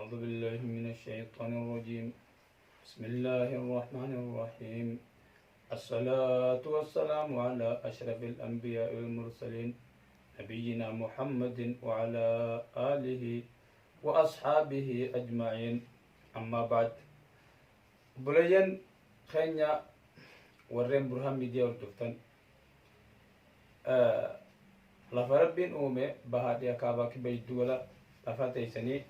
أعوذ بالله من الشيطان الرجيم. بسم الله الرحمن الرحيم. الصلاة والسلام على أشرف الأنبياء والمرسلين نبينا محمد وعلى آله وأصحابه أجمعين. أما بعد، Obboleeyyan keenya warreen Burhaan Miidiyaa hordoftan, lafa Rabbiin uume bahaa dhiha, kaabaa kibba, jiddu gala lafa teessanii,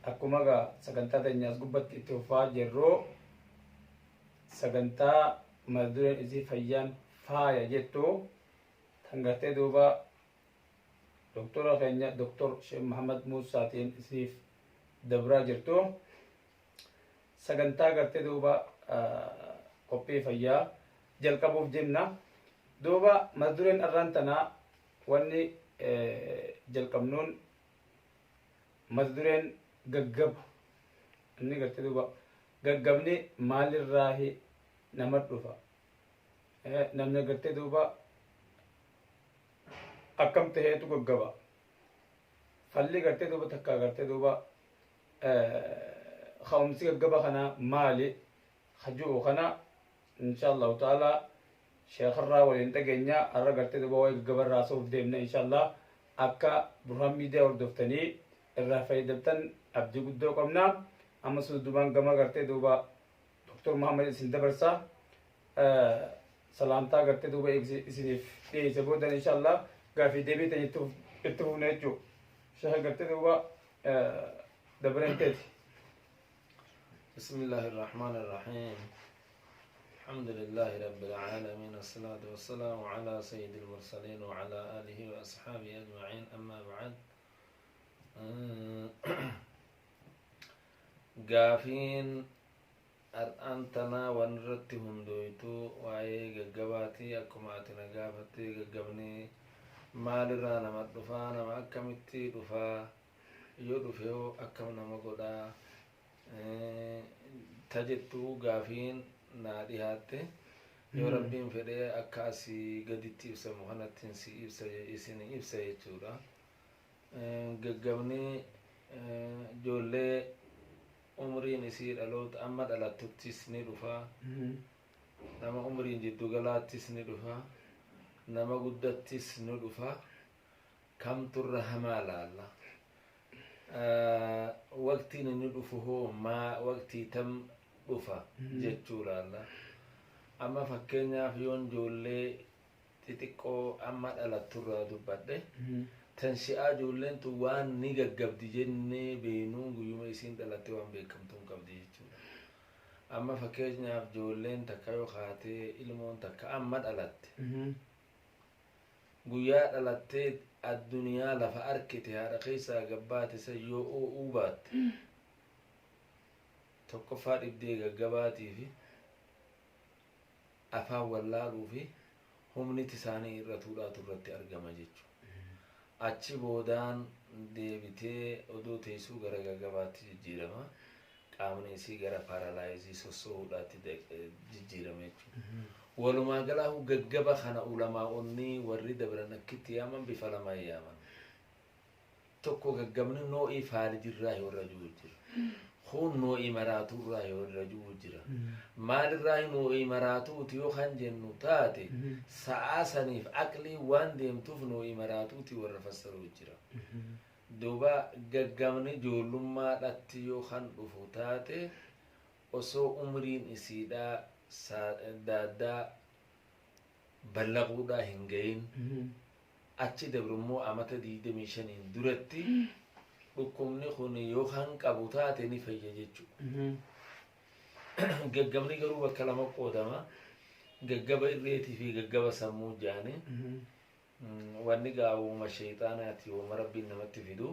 akkuma gaa sagantaa teenyaas gubbatti itti fufaa jirru, sagantaa mata dureen isii "Fayyaan Faaya" jettu tan gartee duuba doktora keenya Doktor Sheekh Muhammad Muusaatiin isiniif dabraa jirtu, sagantaa gartee duuba qophii fayyaa jalqabuuf jenna. Duuba mata dureen arraan tanaa wanni jalqabnuun mata dureen gaggaba. Inni gartee duuba gaggabni maalirraahi nama dhufa? Namni gartee duuba akkam taheetu gaggaba? Falli gartee duuba takka gartee duuba ka'umsi gaggaba kanaa maali? Hajuu kana insha Allahu ta'ala sheekarraa waliin dhageenya. Har'a gartee duuba waa'ee gaggabarraa haasa'uuf deemna. Insha Allah akka Burhaan Miidiyaa hordoftanii irraa fayyadamtan abdii guddoo qabna. Amma suudumaan gama gartee duuba Doktor Muhammad isin dabarsa. Salaamtaa gartee duuba isiniif dhiyeesse boodan insha Allah gaafii deebii ta'e itti fufna jechuudha. Sheekha, gartee duuba dabareen teeti. بسم الله الرحمن الرحيم، الحمد لله رب العالمين، الصلاة والسلام على سيد المرسلين وعلى آله وأصحابه أجمعين، أما بعد. Gaafiin har'aan tanaa waan irratti hundooytu waa'ee gaggabaatii. Akkuma ati na gaafatte, gaggabni maalirraa nama dhufaa, nama akkamitti dhufaa, yoo dhufe hoo akkam nama godhaa ta jettu gaafiin naa dhihaatte. Yoo Rabbiin fedhee akka asii gaditti ibsamu kanattiin si ibsa, isin ibsa jechuudha. Gaggabni ijoollee umriin isii dhaloota amma dhalattuttis ni dhufa, nama umriin jiddugalaattis ni dhufa, nama guddattis ni dhufa. Kamturra hamaa laalla? Waqtiin inni dhufu hoo maa, waqtii tam dhufa jechuu laalla. Amma fakkeenyaaf yoon ijoollee xixiqqoo amma dhalatturraa dubbadhe, tan shi'aa, ijoolleen tun waan ni gaggabdi jennee beenuun guyyuma isiin dhalatte waan beekamtuun qabdi jechuudha. Amma fakkeenyaaf ijoolleen takka yoo kaatee, ilmoon takka amma dhalatte, guyyaa dhalattee addunyaa lafa arkite, haadha keessaa gabbaate san yoo oo'uu baatte, tokkoffaa dhibdee gaggabaatii fi afaan wallaaluu fi humniti isaanii irratuudhaatu irratti argama jechuudha. Achi boodaan deebitee odoo teessuu gara gaggabaatti jijjiirama. Qaamni isii gara paralyze sossoo'uudhaatti jijjiirama jechuudha. Walumaa galaahu gaggaba kana ulamaa'onni warri dabran akkitti yaaman bifa lamaan yaaman. Tokko gaggabni noo'ii faalijirraa warra jiru jira. Kun noo'ii maraaturraa warra jiru jira. Maalirraa noo'ii maraatuuti yoo kan jennu taate, sa'aa saniif aqlii waan deemtuuf noo'ii maraatuuti warra fassaruu jira. Duuba gaggabni ijoollummaadhatti yoo kan dhufu taate, osoo umriin isiidhaa daaddaa ballaquudhaa hin gahin, achi dabrummoo amata 25n duratti dhukkubni kun yoo kan qabu taate ni fayya jechuudha. Gaggabni garuu bakka lama qoodama. Gaggaba irreetii fi gaggaba sammuu jaani. Wanni gaawuma sheexaanaati, wooma Rabbiin namatti fidu.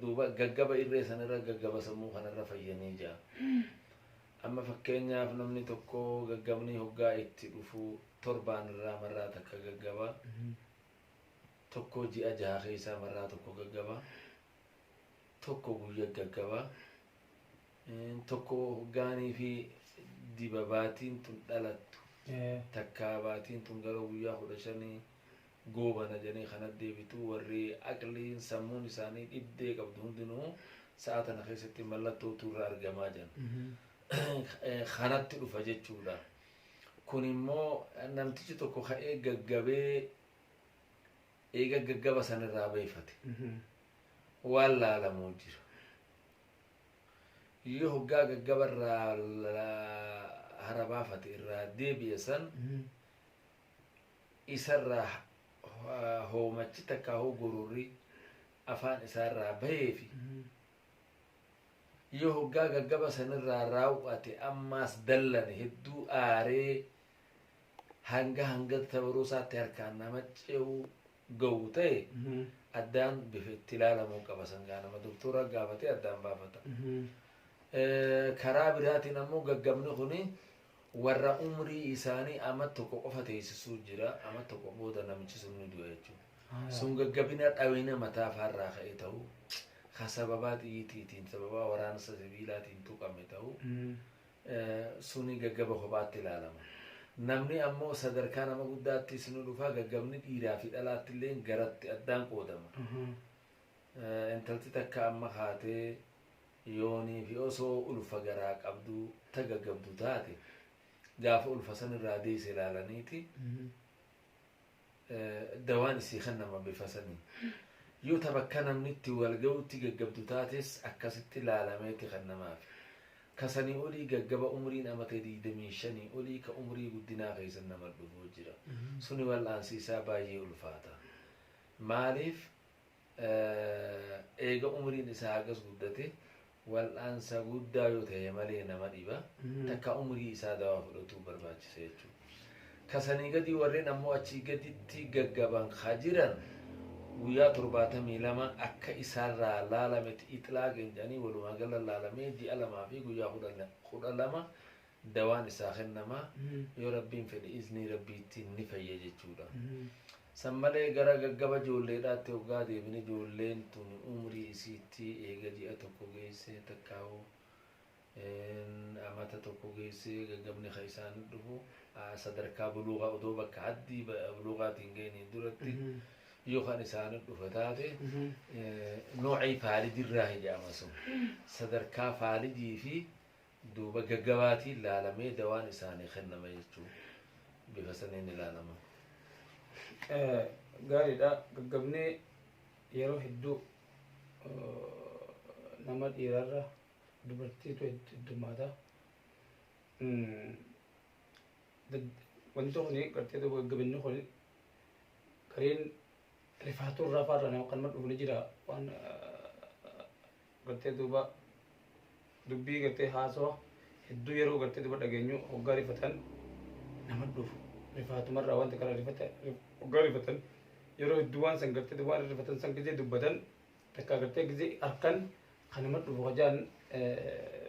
Duuba gaggaba irree sanirra gaggaba sammuu kanarra fayyanii jira. Amma fakkeenyaaf namni tokko gaggabni hoggaa itti dhufu torbaan irraa marraa takka gaggaba. Tokko ji'a 6 keessaa marraa tokko gaggaba. Tokko guyya gaggaba. Tokko hoggaanii fi diba baatiin tun dhalattu. Takkaa baatiin tun gara guyyaa 15. Goobana jedhanii kana deebitu warri aqliin sammuun isaanii dhibdee qabdu hundinuu sa'a tana keessatti mallattootu irra argamaa jiran. Kanatti dhufa jechuudha. Kun immoo namtichi tokko ka'ee gaggabee eega gaggaba sanirraa beeyfate. Waan laalamuu jira. Yoo hoggaa gaggaba irraa hara baafate irraa deebi'e san isarraa hoomachi takka hoo gororri afaan isaarraa baheefi yoo hoggaa gaggaba sanirraa raawwate ammaas dallane hedduu aaree hanga tabaruu isaatti harkaan nama ce'uu ga'u ta'e addaan bifa itti ilaalamuu qaba sangaa nama doktora gaafatee addaan baafata. Karaa biraatiin ammoo gaggabni kuni warra umrii isaanii ama tokko qofa teessisuu jira, ama tokko booda namichi sun ni du'a jechuudha. Sun gaggabina dhawina mataa faarraa ka'e ta'uu, ka sababaa xiyyiitiitiin sababaa waraansa sibiilaatiin tuqame ta'uu, suni gaggaba kophaatti ilaalama. Namni ammoo sadarkaa nama guddaattis ni dhufa, gaggabni dhiiraa fi dhalaatti illee garatti addaan qoodama. Intalti takka amma kaatee yoonii fi osoo ulfa garaa qabdu ta gaggabdu taate gaafa ulfa san irraa deesse ilaalaniiti dawaan isii kan nama bifa sanii. Yoo ta bakka namni itti wal ga'utti gaggabdu taates akkasitti ilaalameeti kan namaaf. Kasanii olii gaggaba umriin amata 25 olii ka umrii guddinaa keessa nama dhufuu jira. Suni wal'aansi isaa baay'ee ulfaata. Maaliif eega umriin isaa hagas guddate wal'aansa guddaa yoo ta'e malee nama dhiba. Takka umrii isaa dawaa fudhatuu barbaachisa jechuudha. Kasanii gadi warreen ammoo achii gaditti gaggaban ka jiran guyyaa 72 akka isaarraa laalametti ixlaaqeen jedhanii walumaa gala laalamee ji'a 2 fi guyyaa 12 dawaan isaa kennamaa yoo rabbiin fedhe iznii rabbiitti ni fayya jechuudha. San malee gara gaggaba ijoolleedhaatti hoggaa deebine ijoolleen tun umrii isiitti eega ji'a tokko geesse takkaa'u amata tokko geesse gaggabni ka isaan dhufu sadarkaa buluugaa odoo bakka haddii buluugaatiin gahiniin duratti yoo kan isaan dhufe taate noocii faalijirraa jedhama sun sadarkaa faalijii fi duuba gaggabaatiin ilaalamee dawaan isaanii kennama jechuudha. Bifa saniin ilaalama. Gaariidha. Gaggabnee yeroo hedduu nama dhiirarra dubartiitu heddummaata. Wanti kuni gartee duuba gaggabinni kun gareen rifaatuu irraa faarraa nama kan dhufu ni jira waan gartee duuba dubbii gartee haasawa hedduu yeroo gartee duuba dhageenyu hoggaa rifatan nama dhufu rifaatumarraa wanta kana rifata hoggaa rifatan yeroo hedduu waan san gartee waan rifatan san gizee dubbatan takka gartee gizee harkan kan nama dhufu hojaan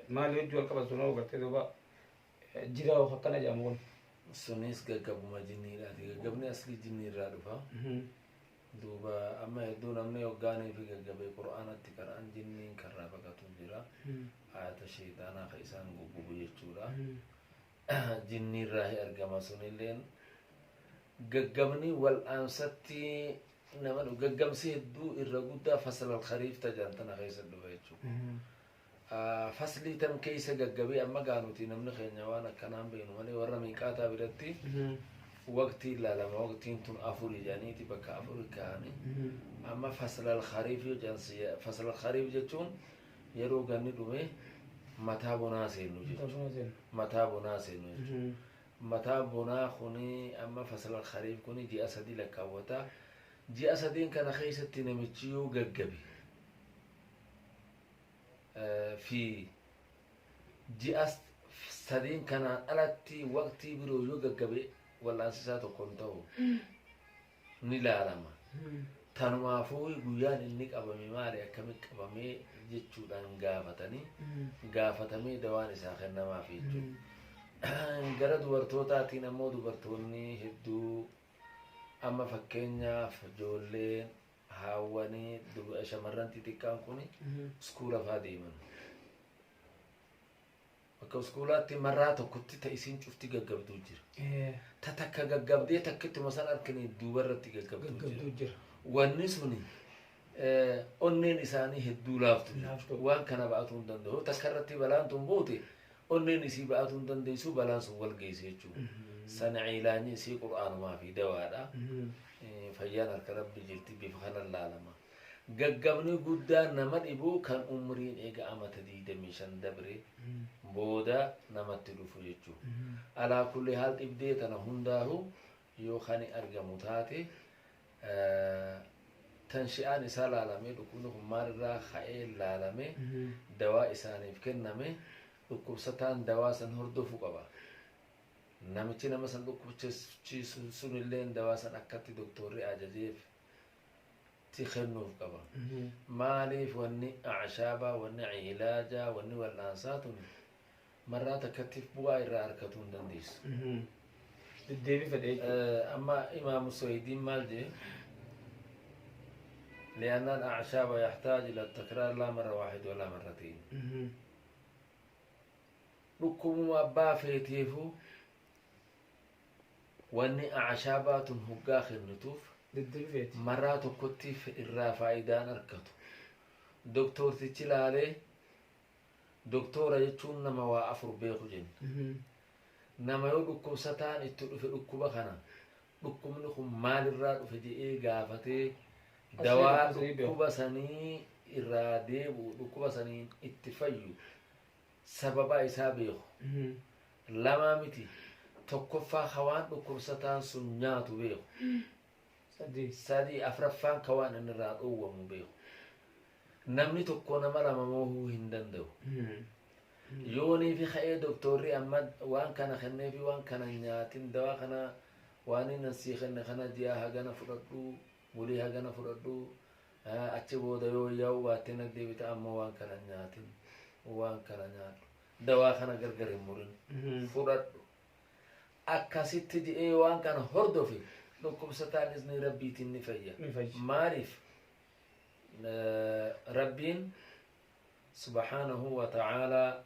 maali hojii wal qaban sunoo gartee duuba jira akkana jedhamu kun. Sunis gaggabuma jinniidhaati. Gaggabni aslii jinnii irraa dhufa. Duuba amma hedduu namni hoggaanii fi gaggabee qura'aanatti qara'an jinniin karraa baqatu jira. Ayata sheexaanaa ka isaan guggubu jechuudha. Jinnii irraa argama sunilleen gaggabni wal'aansatti nama dhufu gaggamsi hedduu irra guddaa fasal al-khariif tajaan tana keessa dhufa jechuudha. Faslii tan keessa gaggabee amma gaanuti namni keenya waan akkanaan beenu malee warra miiqaataa biratti waqtii ilaalama waqtiin tun afuri jedhaniiti bakka afuri kaa'anii amma faslal khariif yoo jedhan faslal khariif jechuun yeroo ganni dhume mataa bonaa seennu jechuudha. Mataa bonaa seennu jechuudha. Mataa bonaa kuni amma faslal khariif kuni ji'a 3 lakkaawwata. Ji'a 3 kana keessatti namichi yoo gaggabe fi ji'a 3 kanaan alatti waqtii biroo yoo gaggabe wal'aansi isaa tokko hin ta'u ni ilaalama. Tanumaafuu guyyaan inni qabame maali akkamitti qabamee jechuudhaan gaafatanii gaafatamee dawaan isaa kennamaaf jechuudha. Gara dubartootaatiin ammoo dubartoonni hedduu amma fakkeenyaaf ijoolleen haawwanii shamarran xixiqqaan kun iskuula faa deeman. Bakka uskuulaatti marraa tokkotti ta isiin cufti gaggabduu jira. Ta takka gaggabdee takkittuma san harkanii duubarratti gaggabduu jira. Gaggabduu jira. Wanni suni onneen isaanii hedduu laaftu Laaftu. jechuudha. Waan kana ba'atuu hin danda'u. Takka irratti balaan tun buute onneen isii ba'atuu hin dandeessu, balaan sun wal geesse jechuudha. Sana cilaanyi isii qur'aanumaa fi dawaadha. Fayyaan harka Rabbi jirti, bifa kanan laalama. Gaggabni guddaan nama dhibu kan umriin eega amata 25 dabre booda namatti dhufu jechuudha. Alaa kulli haal dhibdee tana hundaahu yoo kan argamu taate, tan shi'aan isaa laalamee, dhukkubni kun maalirraa ka'ee laalamee dawaa isaaniif kenname, dhukkubsataan dawaa san hordofuu qaba. Namichi nama san dhukkubsachiisu sunillee dawaa san akkatti doktorri ajajeef ti kennuuf qaba. Maaliif wanni acshaabaa, wanni cilaajaa, wanni wal'aansaa tuni marraa takkattiif bu'aa irraa argatuu hin dandeessu. Deddeebii fedhe jechuudha. Amma Imaamu Suwaydiin maal jee? لأن الأعشاب يحتاج إلى التكرار، لا مرة واحدة ولا مرتين. Dhukkubuma abbaa feeteefu wanni acshaabaatun hoggaa kennituuf Deddeebii feeti. Marraa tokkotti irraa faayidaan argatu. Doktortichi laalee, doktora jechuun nama waa afur beeku jenna. Nama yoo dhukkubsataan itti dhufe, dhukkuba kana dhukkubni kun maalirraa dhufe jedhee gaafatee dawaa dhukkuba sanii beeku. Dhukkuba sanii irraa deebi'u, dhukkuba sanii itti fayyu, sababa isaa beeku. Lamaa miti, tokkoffaa hawaan dhukkubsataan sun nyaatu beeku. Sadii. Sadii, afraffaan ka waan inni irraa dhoowwamu beeku. Namni tokko nama lama moohuu hin danda'u. Yoonii fi ka'ee doktorri amma waan kana kenneefi, waan kana hin nyaatin, dawaa kana waan inni sii kenne kana ji'a hagana fudhadhu, bulii hagana fudhadhu, achi booda yoo yaa'u baattee na deebita, ammoo waan kana hin nyaatin, waan kana nyaadhu, dawaa kana gargar hin murin fudhadhu, akkasitti ji'ee waan kana hordofe, dhukkubsataan izni Rabbiitiin ni fayya. Ni fayya. Maaliif Rabbiin subhaanahu wa ta'aalaa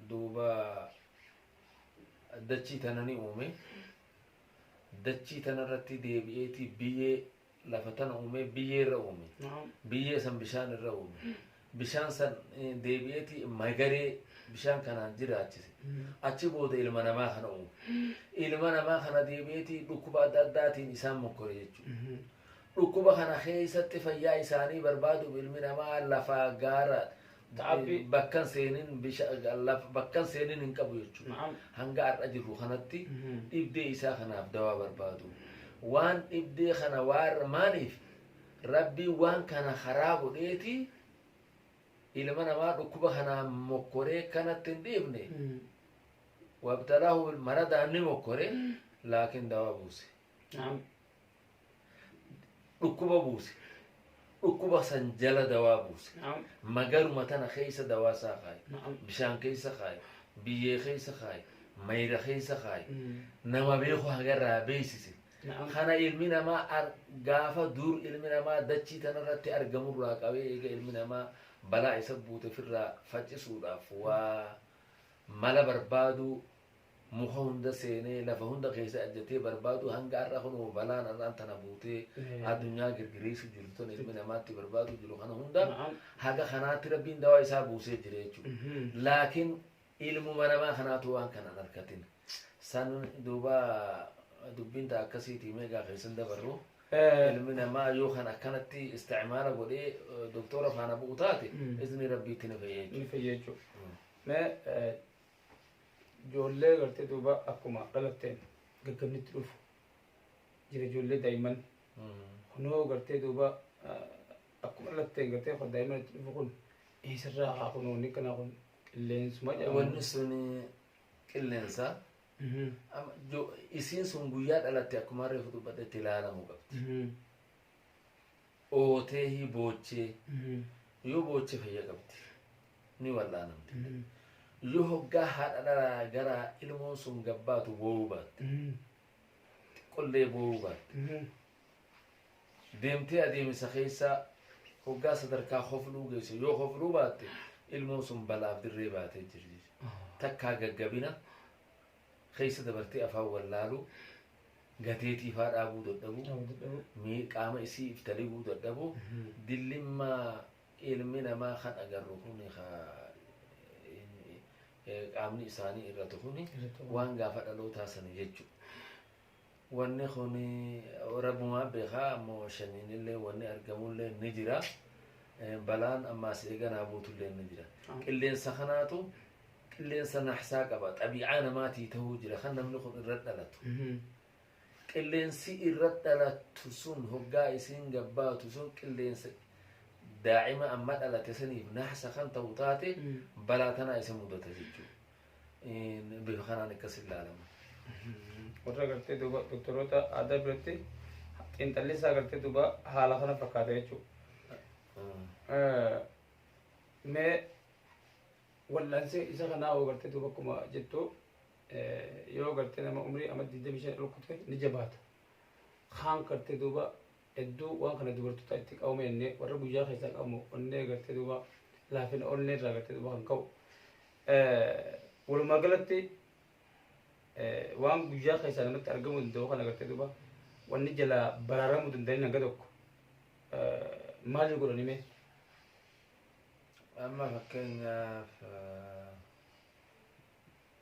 duuba dachii tana ni uume. Dachii tana irratti deebi'eeti biyyee lafa tana uume, biyyee irra uume. Biyyee san bishaan irra uume. Bishaan san deebi'eeti magaree bishaan kanaan jiraachise. Achi booda ilma namaa kana uume. Ilma namaa kana deebi'eeti dhukkuba adda addaatiin isaan mokkore jechuudha. Dhukkuba kana keessatti fayyaa isaanii barbaaduuf ilmi namaa lafaa gaara Ta'abbii. bakkan seenin bakkan seenin hin qabu jechuudha. Hanga har'a jirru kanatti dhibdee isaa kanaaf dawaa barbaadu. Waan dhibdee kana waan maaliif Rabbiin waan kana karaa godheeti ilma namaa dhukkuba kanaan mokkoree kanatti hin dhiifne. Wabtalaahu maradaan ni mokkore, laakiin dawaa buuse. Dhukkuba buuse. Dhukkuba san jala dawaa buuse. Magaruma tana keessa dawaa isaa kaaye. Bishaan keessa kaaye. Biyyee keessa kaaye. Mayra keessa kaaye. Nama beeku hagarraa beeksise. Kana ilmi namaa gaafa dur ilmi namaa dachii tanarratti argamurraa qabee, eega ilmi namaa balaa isa buute ofirraa faccisuudhaaf waa mala barbaadu, muka hunda seenee, lafa hunda keessa ajjatee barbaadu, hanga har'a kun balaan har'aan tana buutee addunyaa girgiriisu jiru tun ilmi namaatti barbaadu jiru kana hunda haga kanaatti Rabbiin dawaa isaa buusee jira jechuudha. Laakiin ilmuma namaa kanaatu waan kana hin argatin. San duuba dubbiin ta'a akkasiiti meeqaa keessan dabarru. Ilmi namaa yoo kan akkanatti isticmaala godhee doktora faana bu'u taate, izni Rabbiitti ni fayya Ni jechuudha. fayya jechuudha. Mee ijoollee gartee duuba akkuma dhalatteen gaggabnitti dhufu jira, ijoollee daa'imman kunoo gartee duuba akkuma dhalatteen gartee kan daa'imman itti dhufu kun eessarraa haa kunoo inni kana kun qilleensuma jedhama. Wanni sun qilleensa. Isiin sun guyyaa dhalatte akkuma reefu dubbadhetti ilaalamuu qabdi. Ootee boochee, yoo boochee fayya qabdi, ni wal'aanamti. Yoo hoggaa haadha dhalaa gara ilmoon sun gabbaatu boo'uu baatte, xiqqollee boo'uu baatte, deemtee adeemsa keessa hoggaa sadarkaa hofluu geesse yoo hofluu baatte, Ilmoon sun balaaf dirree baatee jirti. Takkaa gaggabina keessa dabartee afaan wallaaluu, gateetii faa dhaabuu dadhabuu, qaama isii if daliguu dadhabuu, dillimmaa ilmi namaa kan agarru kun qaamni isaanii irratu kun waan gaafa dhalootaa sana jechuudha. Wanni kun rabbumaa beekaa, ammoo shaniinillee wanni argamullee ni jira. Balaan ammaas eeganaa buutullee ni jira. Qilleensa kanaatu qilleensa naxsaa qaba. Xabiicaa namaatii ta'uu jira kan namni kun irra dhalatu. Qilleensi irra dhalatu sun hoggaa isiin gabbaatu sun qilleensa daa'ima amma dhalate saniif naxsa kan ta'u taate balaa tanaa isa mudata jechuudha. Bifa kanaan akkas ilaalama. Warra gartee duuba doktoroota aadaa biratti xiinxalli isaa gartee duuba haala kana fakkaata jechuudha. Mee wal'aansee isa kanaa hoo gartee duuba akkuma jettu yoo gartee nama umrii amma 25 ol kute ni jabaata. Kaan gartee duuba hedduu waan kana dubartoota itti qabame jennee warra guyyaa keessaa qabamu onnee gartee duuba laafina onnee irraa gartee duuba kan ka'u. Walumaa galatti waan guyyaa keessaa namatti argamuu danda'u kana gartee duuba wanni jalaa baraaramuu danda'an hanga tokko maal godhani mee? Amma fakkeenyaaf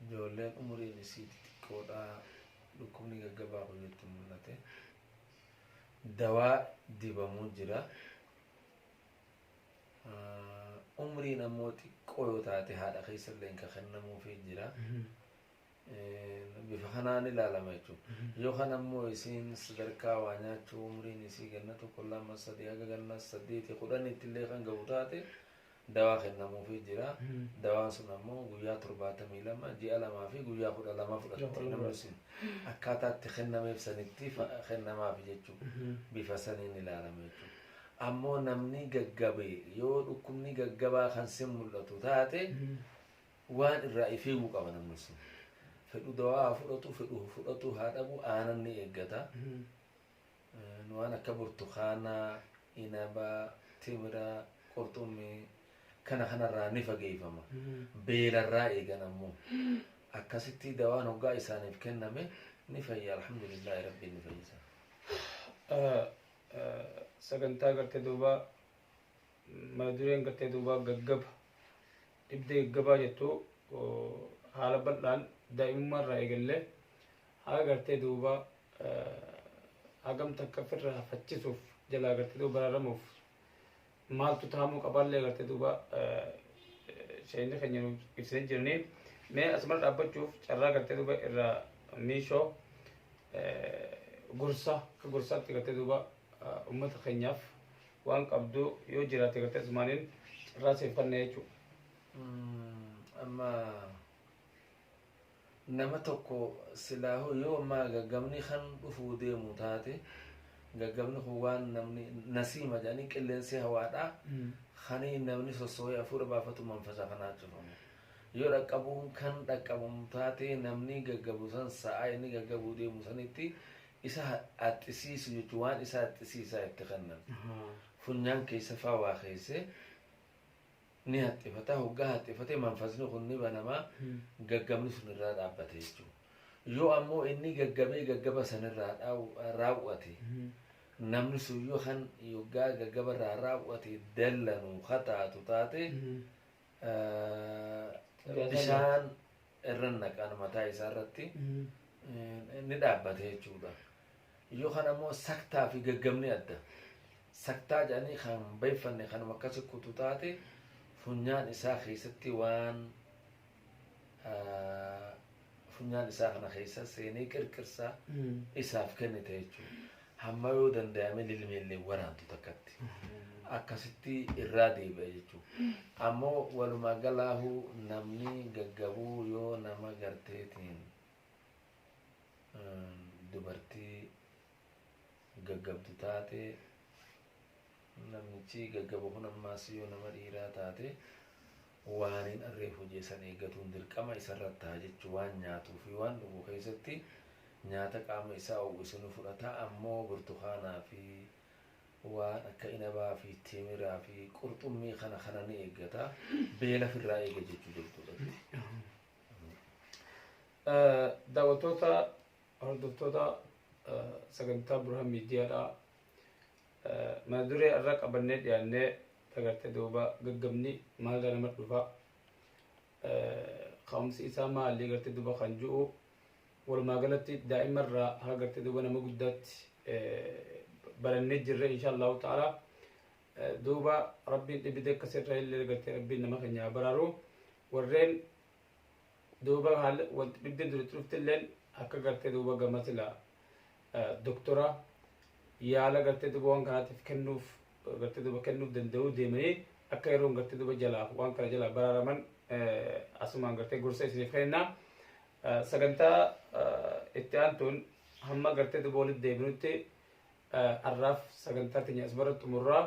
ijoolleen umuriin isii xixiqqoodha, dhukkubni gaggabaa kun itti mul'ate. Dawaa dibamuu jira. Umriin ammoo xiqqoo yoo taate haadha keessa illee kan kennamuufii jira. Bifa kanaan ilaalama jechuudha. Yoo kan ammoo isiin sadarkaa waa nyaachuu umriin isii ganna 1, 2, 3 haga ganna 8 10tti illee kan gahu taate dawaa kennamuufii jira. Dawaan sun ammoo guyyaa 72, ji'a 2 fi guyyaa 12 fudhatti namni sun akkaataa itti kennameef sanitti kennamaaf jechuudha. Bifa saniin ilaalama jechuudha. Ammoo namni gaggabe yoo dhukkubni gaggabaa kan sin mul'atu taate waan irraa ifeeguu qaba namni sun. Fedhu dawaa haa fudhatu, fedhu fudhatu haa dhabu, aanan ni eeggata. Waan akka burtukaanaa, inabaa, timiraa, qurxummii kana kanarraa ni fageeffama. Beelarraa eegan ammoo. Akkasitti dawaan hoggaa isaaniif kenname ni fayya, alhamdulillahi rabbiin ni fayyisa. Sagantaa gartee duuba mata dureen gartee duuba gaggaba dhibdee gaggabaa jettu haala bal'aan daa'imummaa irraa eegallee haga gartee duuba hagam takka ofirraa faccisuuf jalaa gartee duuba baraaramuuf maaltu taa'amuu qabaallee gartee duuba sheekni keenya nuuf ibsanii jiranii. Mee asuma dhaabbachuuf carraa gartee duuba irraa miishoo gorsa akka gorsaatti gartee duuba uummata keenyaaf waan qabdu yoo jiraate gartee asumaaniin carraa seeffannee jechuudha. Amma nama tokko silaahu yoo ammaa gaggabni kan dhufuu deemu taate, gaggabni kun waan namni nasiima jedhanii qilleensi hawaadhaa kan namni sossoo'ee hafuura baafatu manfasa kanaa cufamu. Yoo dhaqqabuun kan dhaqqabamu taate namni gaggabu san sa'aa inni gaggabuu deemu sanitti isa haxxisiisu jechuun waan isa haxxisiisaa itti kennan. Funyaan keessa faa waa keesse ni haxxifata, hoggaa haxxifate manfasni kun ni banamaa, gaggabni sun irraa dhaabbate jechuudha. Yoo ammoo inni gaggabee gaggaba sanirraa raawwate, namni sun yoo kan yoggaa gaggaba irraa raawwate dallanu kataatu taate, bishaan irra naqan mataa isaa irratti ni dhaabbate jechuudha. Yoo kan ammoo saktaa fi gaggabni adda. Saktaa jedhanii kan beeyfanne kanuma akkasi kutu taate funyaan isaa keessatti waan funyaan isaa kana keessa seenee qirqirsaa isaaf kennite jechuudha. Hamma yoo danda'ame lilmeellee waraantu takkatti. Akkasitti irraa deebi'a jechuudha. Ammoo walumaa galaahuu namni gaggabuu yoo nama garteetiin dubartii gaggabdu taate, namichi gaggabu kun ammaas yoo nama dhiiraa taate, waaniin arreef hojii san eeggatuun dirqama isarratti ta'a jechuun waan nyaatuu fi waan dhugu keessatti nyaata qaama isaa uwwisu ni fudhata, ammoo burtukaanaa fi Waan akka inabaa fi timiraa fi qurxummii kana kana ni eeggata. Beela ofirraa eega jechuu jechuudha. Daawwattoota, hordoftoota sagantaa Burhaan Miidiyaadha. Mata duree irra qabannee dhiyaannee agartee duuba gaggabni maalirraa nama dhufa, ka'umsi isaa maali gartee duuba kan ji'u, walumaa galatti daa'imarraa haga gartee duuba nama guddaatti barannee jirre insha Allahu ta'ala. Duuba Rabbiin dhibide akkasirra illee gartee Rabbiin nama keenya baraaru. Warreen duuba haala wanti dhibdeen duritti dhufte illeen akka gartee duuba gama sila doktora yaala gartee duuba waan kanaatiif kennuuf gartee duuba kennuuf danda'uu deemanii akka yeroon gartee duuba jalaa waan kana jalaa baraaraman asumaan gartee gorsa isiniif kenna. Sagantaa itti aantuun hamma gartee duuba walitti deebinutti arraaf sagantaa teenya as bara xumurraa.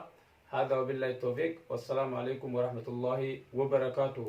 هذا وبالله التوفيق، والسلام عليكم ورحمة الله وبركاته.